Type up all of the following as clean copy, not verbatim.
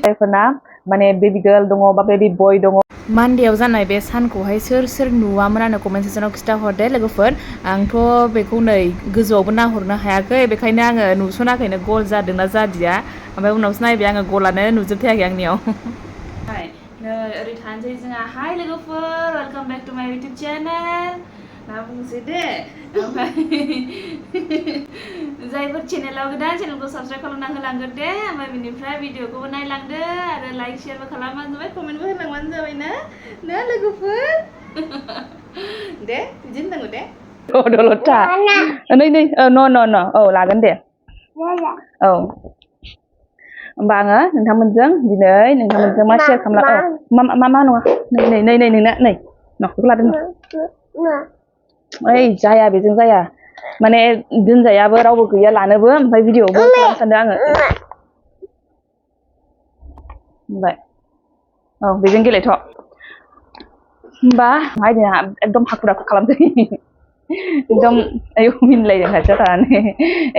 जायफोरना माने baby girl दङ बा बेबी बय दङ मानदेयाव जानाय बे सानखौहाय सोर सोर नुवामोन कमेन्ट सेक्सनाव खिथाहरदे लोगोफोर आंथ' बेखौ नै गोजौआवबो नाहरनो हायाखै बेखायनो आङो नुसनाखैनो गल जादोंना जादिया ओमफ्राय उनावसो नायबाय आङो गलानो नुजोबथायाखै आंनियाव ओरै थानोसै जोंहा हाय लोगोफोर वेलकाम बेक टु माय इउटुब चेनेल ना बुंसै दे ओमफ्राय जायफोर चेनेलाव गोदान चेनेलखौ साबस्क्राइब खालामना होलांगोन दे ओमफ्राय बिनिफ्राय भिडिअखौबो नायलांदो आरो लाइक शेयारबो खालामबानो जाबाय कमेन्टबो होलांबानो जाबाय ना लोगोफोर दे बिदि होननांगौ दे दलथा नै नै न औ लागोन दे औ होमबा आङो नोंथांमोनजों दिनै नोंथांमोनजों मा शेयार खालामला मा नङा नै नोंना नै बेखौ लादों ओइ जाया बेजों जाया माने दोनजायाबो रावबो गैया लानोबो ओमफ्राय भिडिअबो खालामनो सानदों आङो होनबाय औ बेजों गेलेथ' होमबा जोंहा एकदम हाखु दाखु खालामसै एकदम आयौ मिनिलायदों खाथियाव थानानै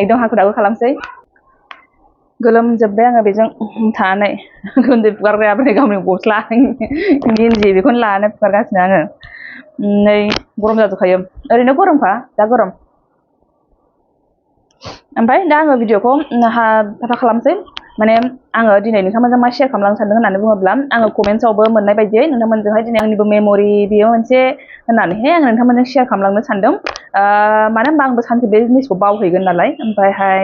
एकदम हाखु दाखु खालामसै गोलोमजोब्बाय आङो बेजों थानानै गुन्दै फुगारग्राया ओमफ्राय गावनि गस्ला गेन्जि बेखौनो लानानै फुगारगासिनो आङो नै गरम जाजोबखायो ओरैनो गरमखा दा गरम ओमफ्राय दा आङो भिडिअखौ थाफा खालामसै माने आङो दिनै नोंथांमोनजों मा शेयार खालामलांनो सानदों होननानै बुङोब्ला आङो कमेन्ट्सआवबो मोननाय बायदियै नोंथांमोनजोंहाय दिनै आंनिबो मेम'रि बेयो मोनसे होननानैहाय आङो नोंथांमोनजों शेयार खालामलांनो सानदों मानो होनबा आंबो सानसे बे जिनिसखौ बावहैगोन नालाय ओमफ्रायहाय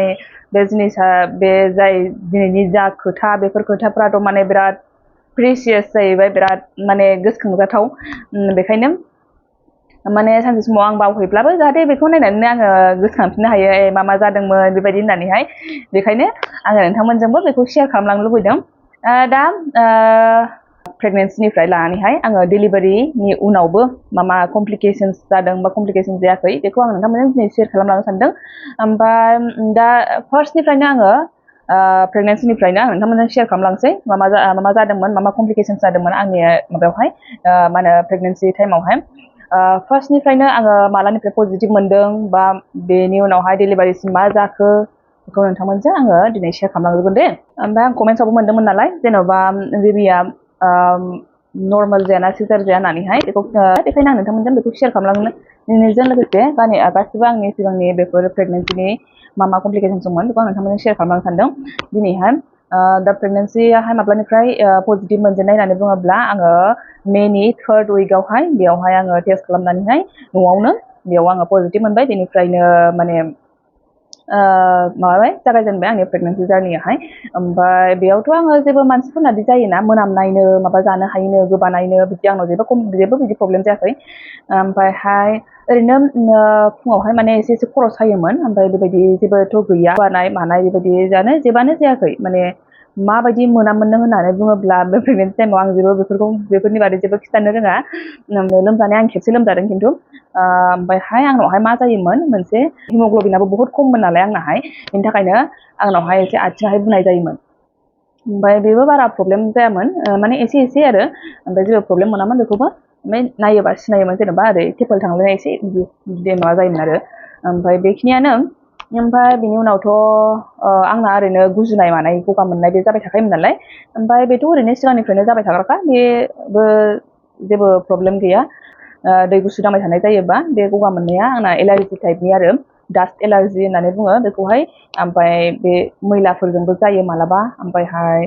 बे जिनिसा बे जाय दिनैनि जा खोथा बेफोर खोथाफ्राथ' माने बिराद प्रिसियास जाहैबाय बिराद माने गोसोखांजाथाव बेखायनो माने सानसे समाव आं बावहैब्लाबो जाहाथे बेखौ नायनानै आङो गोसोखांफिननो हायो मा जादोंमोन बेबायदि होननानैहाय बेखायनो आङो नोंथांमोनजोंबो बेखौ शेयार खालामलांनो लुबैदों दा प्रेगनेन्सिनिफ्राय लानानैहाय आङो डेलिभारिनि उनावबो मा कमप्लिकेशन्स जादों बा कमप्लिकेशन जायाखै बेखौ आं नोंथांमोनजों दिनै शेयार खालामलांनो सानदों ओमफ्राय दा फार्स्टनिफ्रायनो आङो प्रेगनेन्सिनिफ्रायनो आं नोंथांमोनजों शेयार खालामलांसै मा जादोंमोन मा कमप्लिकेशन्स जादोंमोन आंनि माबायावहाय मा होनो प्रेगनेन्सि टाइमावहाय फार्स्टनिफ्रायनो आङो मालानिफ्राय पजिटिभ मोनदों बा बेनि उनावहाय डेलिभारिसिम मा जाखो बेखौ नोंथांमोनजों आङो दिनै शेयार खालामलांजोबगोन दे ओमफ्राय आं कमेन्ट्सआवबो मोनदोंमोन नालाय जेन'बा बेबिया नर्मेल जायाना सिजार जाया होननानैहाय बेखायनो आं नोंथांमोनजों बेखौ शेयार खालामलांनायजों लोगोसे गासिबो आंनि सिगांनि बेफोर प्रेगनेन्सिनि मा कमप्लिकेशन दंमोन बेखौ आं नोंथांमोनजों शेयार खालामलांनो सानदों दिनैहाय दा प्रेगनेन्सियाहाय माब्लानिफ्राय पजिटिभ मोनजेननाय होननानै बुङोब्ला आङो मेनि 3rd उइकआवहाय बेयावहाय आङो टेस्ट खालामनानैहाय न'आवनो बेयाव आङो पजिटिभ मोनबाय बेनिफ्रायनो माने माबाबाय जागायजेनबाय आंनि प्रेगनेन्सि जार्नियाहाय ओमफ्राय बेयावथ' आङो जेबो मानसिफोरनादि जायोना मोनामनायनो माबा जानो हायिनो गोबानायनो बिदि आंनाव जेबो बिदि प्रब्लेम जायाखै ओमफ्रायहाय ओरैनो फुङावहाय माने एसे खर' सायोमोन ओमफ्राय बेबायदि जेबोथ' गैया बानाय मानाय बेबायदि जेबानो जायाखै माने माबायदि मोनामोननो होननानै बुङोब्ला बे प्रेगनेन्सि टाइमाव आं बेफोरनि बादै जेबो खिथानो रोङा लोमजानाया आं खेबसे लोमजादों खिन्थु ओमफ्रायहाय आंनावहाय मा जायोमोन मोनसे हिमग्ल'बिनाबो बहुत खममोन नालाय आंनाहाय बेनि थाखायनो आंनावहाय एसे आथिङाहाय बुनाय जायोमोन ओमफ्राय बेबो बारा प्रब्लेम जायामोन माने एसे आरो ओमफ्राय जेबो प्रब्लेम मोनामोन बेखौबो ओमफ्राय नायोबा सिनायोमोन जेनेबा ओरै टेपल थांलायनाय एसे बिदि माबा जायोमोन आरो ओमफ्राय बेखिनियानो ओमफ्राय बेनि उनावथ' आंना ओरैनो गुजुनाय मानाय गगा मोननाय बे जाबाय थाखायोमोन नालाय ओमफ्राय बेथ' ओरैनो सिगांनिफ्रायनो जाबाय थाग्राखा बेबो जेबो प्रब्लेम गैया दै गुसु दांबाय थानाय जायोबा बे गगा मोननाया आंना एलार्जि टाइपनि आरो डास्ट एलार्जि होननानै बुङो बेखौहाय ओमफ्राय बे मैलाफोरजोंबो जायो मालाबा ओमफ्रायहाय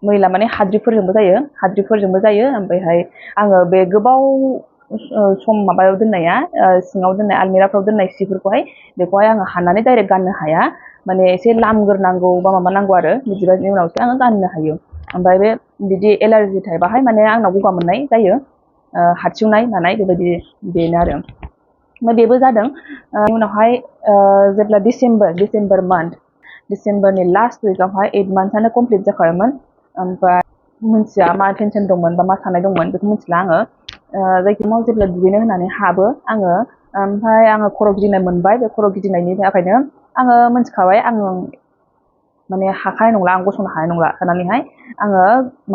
मैला माने हाद्रिफोरजोंबो जायो ओमफ्रायहाय आङो बे गोबाव सम माबायाव दोननाया सिङाव दोननाय आलमिराफ्राव दोननाय सिफोरखौहाय बेखौहाय आङो हाननानै डाइरेक्ट गाननो हाया माने एसे लामग्रोनांगौ बा माबानांगौ आरो बिदिबानि उनावसो आङो गाननो हायो ओमफ्राय बे बिदि एलार्जि टाइपाहाय माने आंनाव गगा मोननाय जायो हारसिवनाय मानाय बेबायदि बेनो आरो ओमफ्राय बेबो जादों उनावहाय जेब्ला डिसेम्बरनि लास्ट उइकआवहाय 8 मान्थ्सआनो कमप्लिट जाखायोमोन ओमफ्राय मिन्थिया मा टेनसन दंमोन बा मा साननाय दंमोन बेखौ मिथिला आङो जायखिजाया जेब्ला दुगैनो होननानै हाबो आङो ओमफ्राय आङो खर' गिदिंनाय मोनबाय बे खर' गिदिंनायनि थाखायनो आङो मिथिखाबाय आं माने हाखानाय नंला आं गसंनो हानाय नंला साननानैहाय आङो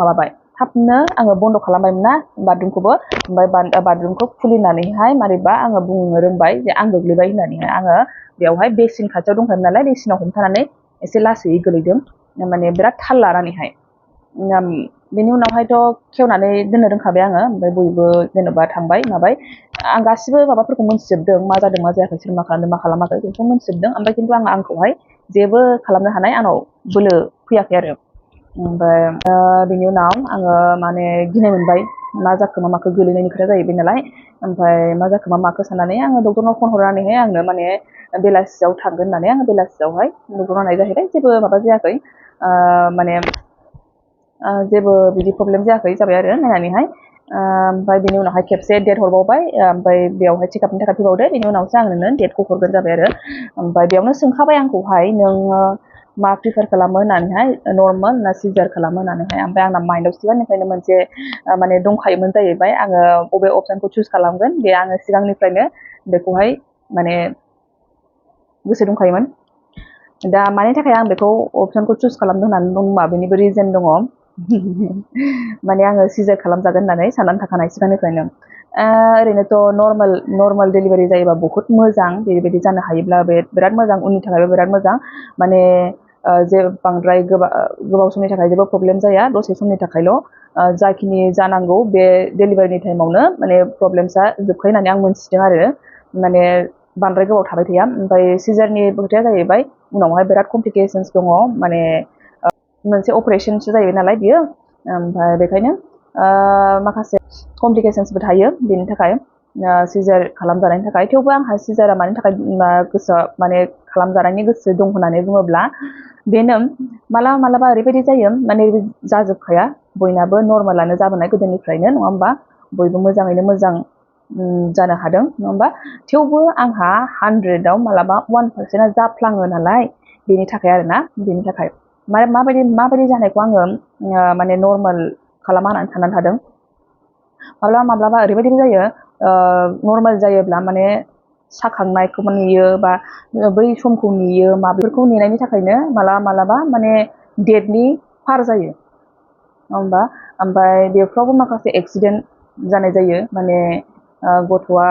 माबाबाय थाबनो आङो बन्द' खालामबायमोन ना बाथरुमखौबो ओमफ्राय बाथरुमखौ खुलिनानैहाय मारैबा आङो बुंनो रोंबाय जे आं गोग्लैबाय होननानैहाय आङो बेवहाय बेसिन खाथियाव दंखायोमोन नालाय बेसिनाव हमथानानै एसे लासै गोलैदों माने बिराद थाल लानानैहाय बेनि उनावहायथ' खेवनानै दोननो रोंखाबाय आङो ओमफ्राय बयबो जेन'बा थांबाय माबाय आं गासिबो माबाफोरखौ मोनथिजोबदों मा जादों मा जायाखै सोर मा खालामदों मा खालामाखै बेखौ मोनथिजोबदों ओमफ्राय खिन्थु आंखौहाय जेबो खालामनो हानाय आंनाव बोलो फैयाखै आरो ओमफ्राय बेनि उनाव आङो माने गिनाय मोनबाय मा जाखो मा माखो गोलैनायनि खोथा जाहैबाय नालाय ओमफ्राय मा जाखो मा माखो साननानै आङो डक्टरनाव फन हरनानैहाय आंनो माने बेलासियाव थांगोन होननानै आङो बेलासियावहाय डक्टरनाव नायजाहैबाय जेबो माबा जायाखै माने जेबो बिदि प्रब्लेम जायाखै जाबाय आरो नायनानैहाय ओमफ्राय बेनि उनावहाय खेबसे डेट हरबावबाय ओमफ्राय बेयावहाय चेकआपनि थाखाय फैबावदो बेनि उनावसो आं नोंनो डेटखौ हरगोन जाबाय आरो ओमफ्राय बेयावनो सोंखाबाय आंखौहाय नोङो मा प्रिफार खालामो होननानैहाय नर्मेल ना सिजार खालामो होननानैहाय ओमफ्राय आंना माइन्डआव सिगांनिफ्रायनो मोनसे माने दंखायोमोन जाहैबाय आङो बबे अपसनखौ चुज खालामगोन बे आङो सिगांनिफ्रायनो बेखौहाय माने गोसो दंखायोमोन दा मानि थाखाय आं बेखौ अपसनखौ चुज खालामदों होननानै बुंबा बेनिबो रिजन दङ माने आङो सिजार खालामजागोन होननानै साननानै थाखानाय सिगांनिफ्रायनो ओरैनोथ' नर्मेल डेलिभारि जायोबा बहुत मोजां बेबायदि जानो हायोब्ला बिराद मोजां उननि थाखायबो बिराद मोजां माने जे बांद्राय गोबाव समनि थाखाय जेबो प्रब्लेम जाया दसे समनि थाखायल' जाखिनि जानांगौ बे डेलिभारिनि टाइमावनो माने प्रब्लेमसा जोबखायो होननानै आं मोनथिदों आरो माने बांद्राय गोबाव थाबाय थाया ओमफ्राय सिजारनि खोथाया जाहैबाय उनावहाय बिराद कमप्लिकेसन्स दङ माने मोनसे अपारेशनसो जाहैबाय नालाय बियो ओमफ्राय बेखायनो माखासे कमप्लिकेसन्सबो थायो बेनि थाखाय सिजार खालामजानायनि थाखाय थेवबो आंहा सिजारा मानि थाखाय गोसो माने खालामजानायनि गोसो दं होननानै बुङोब्ला बेनो मालाबा ओरैबायदि जायो माने जाजोबखाया बयनाबो नर्मेलानो जाबोनाय गोदोनिफ्रायनो नङा होमबा बयबो मोजाङैनो मोजां जानो हादों नङा होमबा थेवबो आंहा 100आव मालाबा 1% जाफ्लाङो नालाय बेनि थाखाय आरोना बेनि थाखाय माबायदि जानायखौ आङो माने नर्मेल खालामा होननानै साननानै थादों माब्लाबा ओरैबायदि जायो नर्मेल जायोब्ला माने साखांनायखौ नेयो बा बै समखौ नेयो माबाफोरखौ नेनायनि थाखायनो मालाबा माने डेटनि पार जायो होमबा ओमफ्राय बेफ्रावबो माखासे एक्सिडेन्ट जानाय जायो माने गथ'आ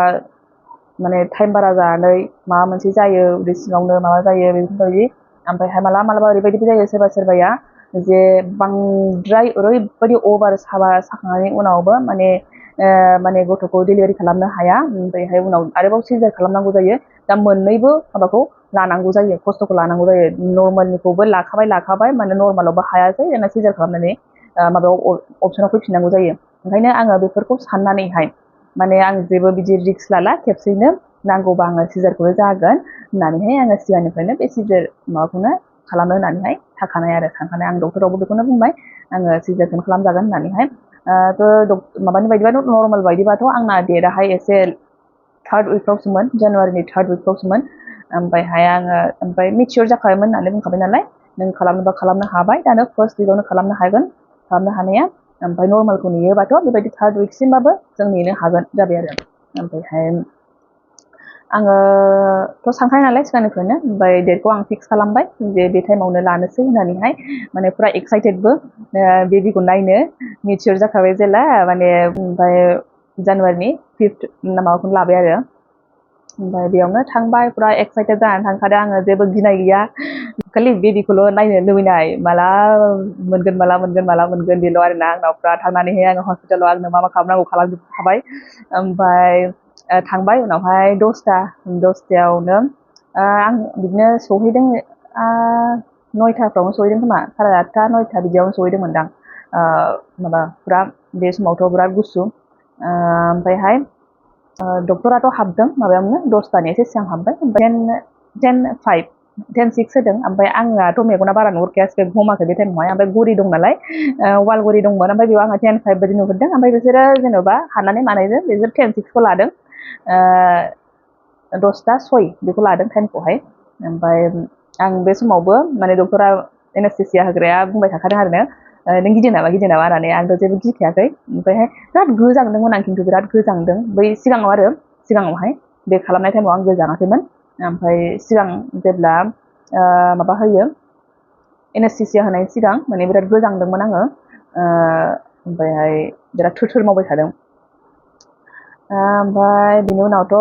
माने टाइम बारा जानानै माबा मोनसे जायो उदै सिङावनो माबा जायो बेफोरबायदि ओमफ्रायहाय मालाबा ओरैबायदिबो जायो सोरबाया जे बांद्राय ओरैबायदि अभार साखांनायनि उनावबो माने गथ'खौ डेलिभारि खालामनो हाया ओमफ्रायहाय उनाव आरोबाव सिजार खालामनांगौ जायो दा मोननैबो माबाखौ लानांगौ जायो खस्थ'खौ लानांगौ जायो नर्मेलनिखौबो लाखाबाय माने नर्मेलावबो हायासै दाना सिजार खालामनानै माबायाव अपसनाव फैफिननांगौ जायो ओंखायनो आङो बेफोरखौ साननानैहाय माने आं जेबो बिदि रिक्स लाला खेबसेयैनो नांगौबा आङो सिजारखौनो जागोन होननानैहाय आङो सिगांनिफ्रायनो बे सिजार माबाखौनो खालामनो होननानैहाय थाखानाय आं डक्टरावबो बेखौनो बुंबाय आङो सिजारखौनो खालामजागोन होननानैहाय माबानि बायदिबाथ' नर्मेल बायदिबाथ' आंना डेटआहाय एसे 3rd उइकफ्रावसोमोन जानुवारिनि 3rd उइकफ्रावसोमोन ओमफ्राय मिचियर जाखायोमोन होननानै बुंखाबाय नालाय नों खालामनोबा खालामनो हाबाय दानो 1st उइकआवनो खालामनो हागोन खालामनो हानाया ओमफ्राय नर्मेलखौ नेयोबाथ' बेबायदि 3rd उइकसिमबाबो जों नेनो हागोन जाबाय आरो ओमफ्रायहाय आङोथ' सानखायो नालाय सिगांनिफ्रायनो ओमफ्राय डेटखौ आं फिक्स खालामबाय जे बे टाइमावनो लानोसै होननानैहाय माने फुरा एक्साइटेडबो बेबिखौ नायनो मिचियर जाखाबाय जेला माने ओमफ्राय जानुवारिनि 5th माबाखौनो लाबाय आरो ओमफ्राय बेयावनो थांबाय फुरा एक्साइटेड जानानै थांखादों आङो जेबो गिनाय गैया खालि बेबिखौल' नायनो लुबैनाय माला मोनगोन बेल' आरोना आंनाव फुरा थांनानैहाय आङो हस्पिटालाव आंनो मा खालामनांगौ खालामजोबखाबाय ओमफ्राय थांबाय उनावहाय 10थायावनो आं बिदिनो सहैदों 9थाफ्रावनो सहैदों खोमा 8:30 9था बिदियावनो सहैदोंमोनदां फुरा बे समावथ' बिराद गुसु ओमफ्रायहाय डक्टराथ' हाबदों माबायावनो 10थानि एसे सिगां हाबबाय ओमफ्राय 10:06 होदों ओमफ्राय आंनाथ' मेगना बारा नुहुरखायासै हमाखै बे टाइमावहाय ओमफ्राय घरि दं नालाय वाल घरि दंमोन ओमफ्राय बेयाव आङो 10:05 बायदि नुहुरदों ओमफ्राय बिसोरो जेन'बा हाननानै मानायजों बिसोर 10:06खौ लादों 10:06 बेखौ लादों टाइमखौहाय ओमफ्राय आं बे समावबो माने डक्टरा एनेस्थेसिया होग्राया बुंबाय थाखादों आरो नों गिदों नामा होननानै आंथ' जेबो गिखायाखै ओमफ्रायहाय बिराद गोजांदोंमोन आं खिन्थु बिराद गोजांदों बै सिगाङावहाय बे खालामनाय टाइमाव आं गोजाङाखैमोन ओमफ्राय सिगां जेब्ला माबा होयो एनेस्थेसिया होनायनि सिगां माने बिराद गोजांदोंमोन आङो ओमफ्रायहाय बिराद थोर मावबाय थादों ओमफ्राय बिनि उनावथ'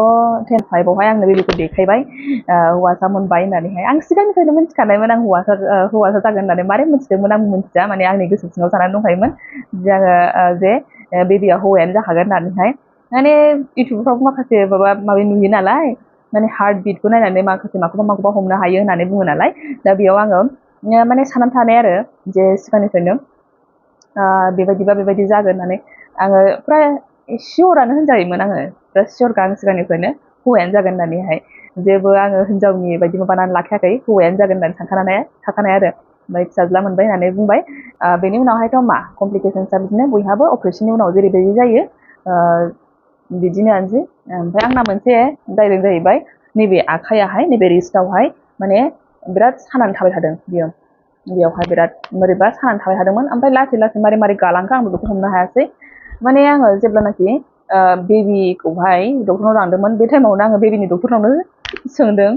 10 आवहाय आंनो बेबिखौ देखायबाय हौवासा मोनबाय होननानैहाय आं सिगांनिफ्रायनो मिथिखानायमोन आं हौवासा जागोन होननानै मारै मिथिदोंमोन आं मिथिया माने आंनि गोसो सिङाव जानानै दंखायोमोन जे आङो जे बेबिया हौवायानो जाखागोन होननानैहाय माने इउटुबफ्राव माखासे माबा माबि नुयो नालाय माने हार्ट बिटखौ नायनानै माखासे माखौबा हमनो हायो होननानै बुङो नालाय दा बेयाव आङो माने साननानै थानाय आरो जे सिगांनिफ्रायनो बेबायदिबा बेबायदि जागोन होननानै आङो फ्राय सियरानो होनजायोमोन आङो बिराद सियरखा आं सिगांनिफ्रायनो हौवायानो जागोन होननानैहाय जेबो आङो हिनजावनि बायदि माबानानै लाखायाखै हौवायानो जागोन होननानै थाखानाय आरो ओमफ्राय फिसाज्ला मोनबाय होननानै बुंबाय बेनि उनावहायथ' मा कमप्लिकेसन्सआ बिदिनो बयहाबो अपारेशननि उनाव जेरैबायदि जायो बिदिनोआनोसै ओमफ्राय आंना मोनसे जाहैदों जाहैबाय नैबे आखाइयाहाय नैबे रिस्टआवहाय माने बिराद सानानै थाबाय थादों बियो बेयावहाय बिराद बोरैबा सानानै थाबाय थादोंमोन ओमफ्राय लासै लासै मारै मारै गालांखो आंबो बेखौ हमनो हायासै माने आङो जेब्लानाखि बेबिखौहाय डक्टरनाव लांदोंमोन बे टाइमावनो आङो बेबिनि डक्टरनावनो सोंदों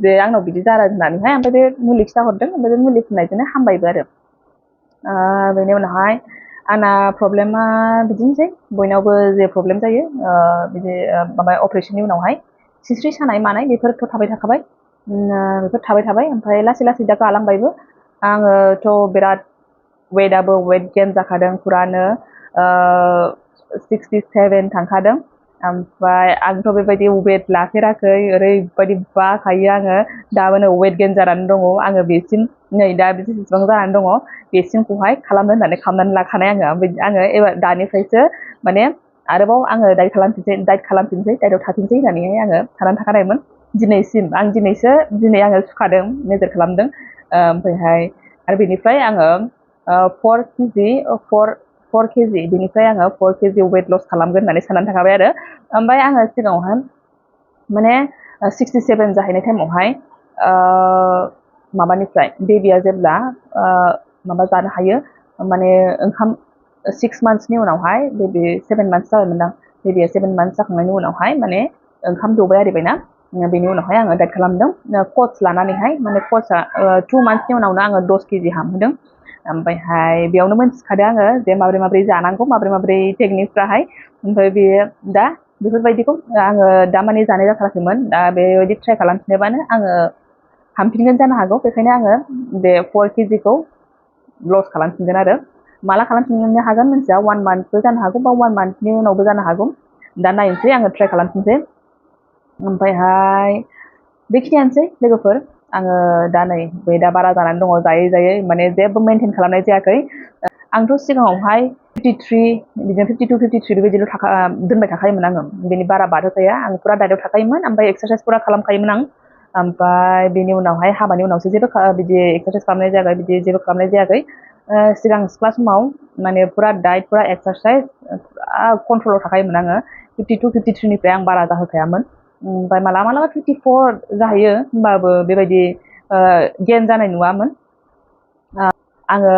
जे आंनाव बिदि जादों होननानैहाय ओमफ्राय बे मुलि खिन्थाहरदों ओमफ्राय बे मुलि फुननायजोंनो हामबायबो आरो बेनि उनावहाय आंना प्रब्लेमा बिदिनोसै बयनावबो जे प्रब्लेम जायो बिदि माबा अपारेशननि उनावहाय सिनस्रि सानाय मानाय बेफोरथ' थाबाय थाखाबाय बेफोर थाबाय थाबाय ओमफ्राय लासै लासै दा गालांबायबो आङोथ' बिराद वेटआबो वेट गेन जाखादों फुरानो 67 थांखादों ओमफ्राय आंथ' बेबायदि वेट लाफेराखै ओरैबायदि बाखायो आङो दाबोनो वेट गेन जानानै दङ आङो बेसिम नै दा जेसेबां जानानै दङ बेसिमखौहाय खालामनो होननानै खालामनानै लाखानाय आङो ओमफ्राय आङो एबार दानिफ्रायसो माने आरोबाव आङो डाइट खालामफिनसै डाइटआव थाफिनसै होननानैहाय आङो साननानै थाखानायमोन दिनैसिम आं दिनै आङो सुखादों मेजार खालामदों ओमफ्रायहाय आरो बेनिफ्राय आङो 4 केजि बेनिफ्राय आङो 4 केजि वेट लस खालामगोन होननानै साननानै थाखाबाय आरो ओमफ्राय आङो सिगाङावहाय माने 67 जाहैनाय टाइमावहाय माबानिफ्राय बेबिया जेब्ला माबा जानो हायो माने ओंखाम 6 मान्थ्सनि उनावहाय बेबि 7 मान्थ्स जाबायमोनदां बेबिया 7 मान्थ्स जाखांनायनि उनावहाय माने ओंखाम दौबाय आरिबायना बेनि उनावहाय आङो डाइट खालामदों कच लानानैहाय माने कचआ 2 मान्थ्सनि उनावनो आङो 10 केजि हामहोदों ओमफ्रायहाय बेयावनो मोनथिखादों आङो जे माबोरै माबोरै जानांगौ माबोरै माबोरै टेकनिकफ्राहाय ओमफ्राय बेयो दा बेफोरबायदिखौ आङो दा माने जानाय जाथाराखैमोन दा बेबायदि ट्राइ खालामफिनोबानो आङो हामफिनगोन जानो हागौ बेखायनो आङो बे 4 केजिखौ लस खालामफिनगोन आरो माला खालामफिननो हागोन मिथिया 1 मान्थबो जानो हागौ बा 1 मान्थनि उनावबो जानो हागौ दा नायनोसै आङो ट्राइ खालामफिनसै ओमफ्रायहाय बेखिनियानोसै लोगोफोर आङो दा नै वेटआ बारा जानानै दङ जायै जायै माने जेबो मेनटेन खालामनाय जायाखै आंथ' सिगाङावहाय 53 बिदिनो 52 53 बेबायदिल' दोनबाय थाखायोमोन आङो बेनि बारा बारहोखाया आं फुरा डाइटआव थाखायोमोन ओमफ्राय एक्सारसाइस फुरा खालामखायोमोन आं ओमफ्राय बेनि उनावहाय हाबानि उनावसो जेबो बिदि एक्सारसाइस खालामनाय जायाखै बिदि जेबो खालामनाय जायाखै सिगां सिख्ला समाव माने फुरा डाइट फुरा एक्सारसाइस फुरा कन्ट्रलाव थाखायोमोन आङो 52 53निफ्राय आं बारा जाहोखायामोन ओमफ्राय मालाबा मालाबा 54 जाहैयो होमबाबो बेबायदि गेन जानाय नुवामोन आङो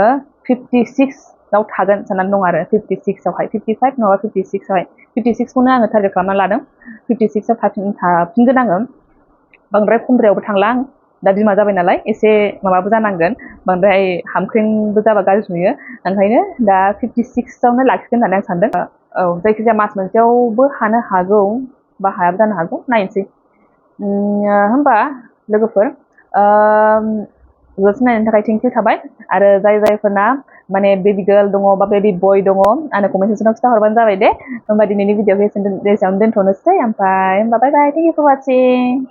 56 आव थागोन साननानै दं आरो 56 आवहाय 55 नङाबा 56 आवहाय 56खौनो आङो टारगेट खालामना लादों 56 आव थाफिनगोन आङो बांद्राय खमद्रायावबो थांला आं दा बिमा जाबाय नालाय एसे माबाबो जानांगोन बांद्राय हामख्रेंबो जाबा गाज्रि नुयो ओंखायनो दा 56 आवनो लाखिगोन होननानै आं सानदों औ जायखिजाया मास मोनसेयावबो हानो हागौ बा हायाबो जानो हागौ नायनोसै होमबा लोगोफोर भिडिअ'खौ नायनायनि थाखाय थेंकिउ थाबाय आरो जायफोरना माने बेबि गार्ल दङ बा बेबि बय दङ आंनो कमेन्ट सेक्सनाव खिन्थाहरबानो जाबाय दे होमबा दिनैनि भिडिअ'खौ एसेयावनो दोनथ'नोसै ओमफ्राय होमबा बाय बाय थेंकिउ फर वाचिं